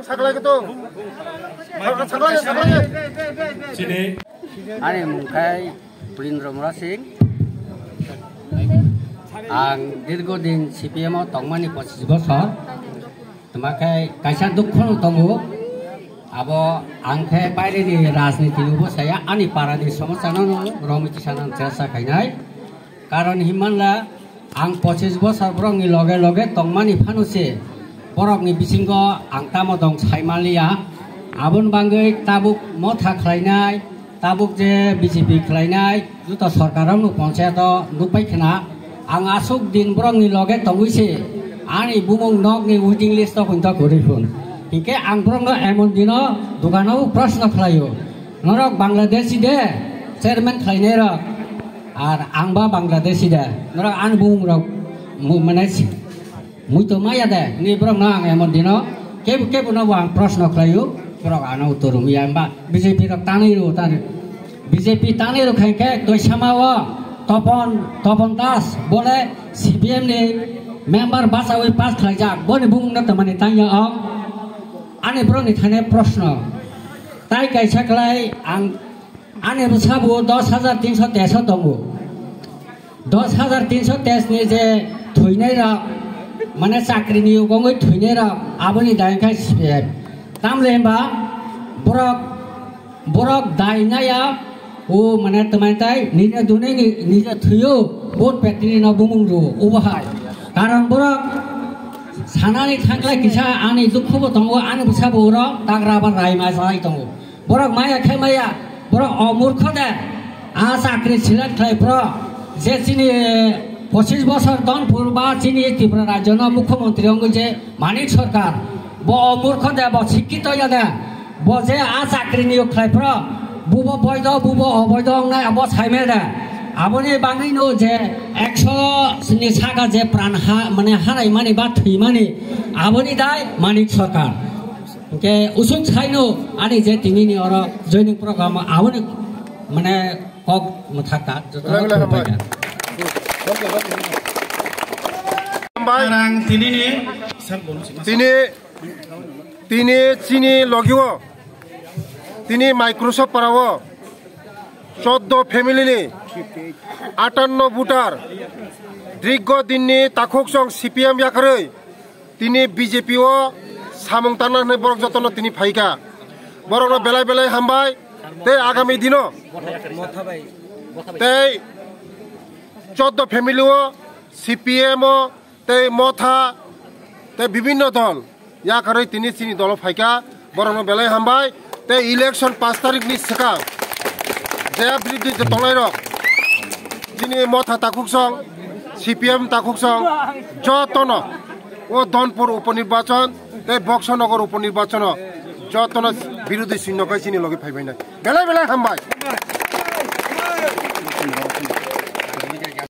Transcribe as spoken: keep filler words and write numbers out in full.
Sakhlai khe to. Sakhlai, sakhlai, sakhlai. Chini. Ani mung khai Purindra Mura Singh. Ang dirgo din C P M o tongmani pochis bosor. Tuma khe kaisa dukho no tongo. Abo ang khe baire ni rajniti ni bo saya, ani para ni somosa no no romwi kisa nang chersa khainai. Karon hinmanla ang pochis bosor borok ni loge loge tongmani phano se borok ni bisingo ang tamo tong sai manliya. Aboni bagwi tabuk motha khlainai, tabuk je B J P khlainai, joto sorkar rok no ponchayat o nukpai khna. Ang aswk din borok ni loge tongwi se ani bumung nok ni waiting list o kunta kwrwi phun. Hinkhe ang borok no emon dino dukano proshno khlaio. Norok Bangladeshi de, chairman khlainai rok, ar ang ba Bangladeshi de, norok ani bumung rok mu-, mane si-, muitu maya de, ni borok no ang emon dino, kebu kebu no bo ang proshno khlaio, borok ano uttor rwya, himba B J P rok tanwi rw tani, B J P tanwi rw khai khe twi sama o Topon, Topon Das, bole C P M ni member bachawi pass khlaijak, boni bumung no twmani tangya ong, ani borok ni thani proshno. Tai kaisa khlai ang ani bwsa bo dos hajar tinso teis o tongo. Dos hajar tinso teis ni je thwinai rok, mane chakri ni ugongwi thwinai rok, aboni dai khai sibet. Tamle himba borok, borok dai naya o mane twmai tai nini dunai ni nini thwiyo vote petri no bumung ro obo hai. Karon borok sanani thanglai kisa ani dukhu bo tongo, ani bwsa bo ro tagra ba rai ma sai tongo. Borok maya khe maya, borok o murkho de, a chakri select khlai phro, je chini pochis bosor Donpur ba chini Tripura rajyo no mukhyamantri wngwi je Manik Sarkar, bo o murkho de, bo sikkito ya de, bo je a chakri niyok khlai phro, bubo boido, bubo oboido wngnai abo saimel de, aboni bagwi no je ekso ni saka je pran ha, mane harai mani ba thwi mani, aboni dai Manik Sarkar. Hingke usuk saino ani je tini ni oro joining program aboni mane kok mwthakta joto Belai belai hambai. Hambai. Ang tini ni sir, bolu sima. Tini, tini chini logio, tini Microsoft parao choddo family ni atanno voter, dirgo din ni takhuk song C P M yakarwi, tini B J P o samung tangna hwnwi borok jotono tini phaikha. Borokno belai belai hambai. Tei agami dino tei choddo family o C P M o tei Motha tei bibinno dol yakarwi tini chini dolo phaikha. Borokno belai hambai. Tei election pash tarikni swkang je birodhi je tongnairok, chini Motha takhuk song, C P M takhuk song, jotono o Donpur uponirbachon tei Boksonogor uponirbachono jotono birodhi swinnokhe chini logi phaibainai. Belai belai hambai.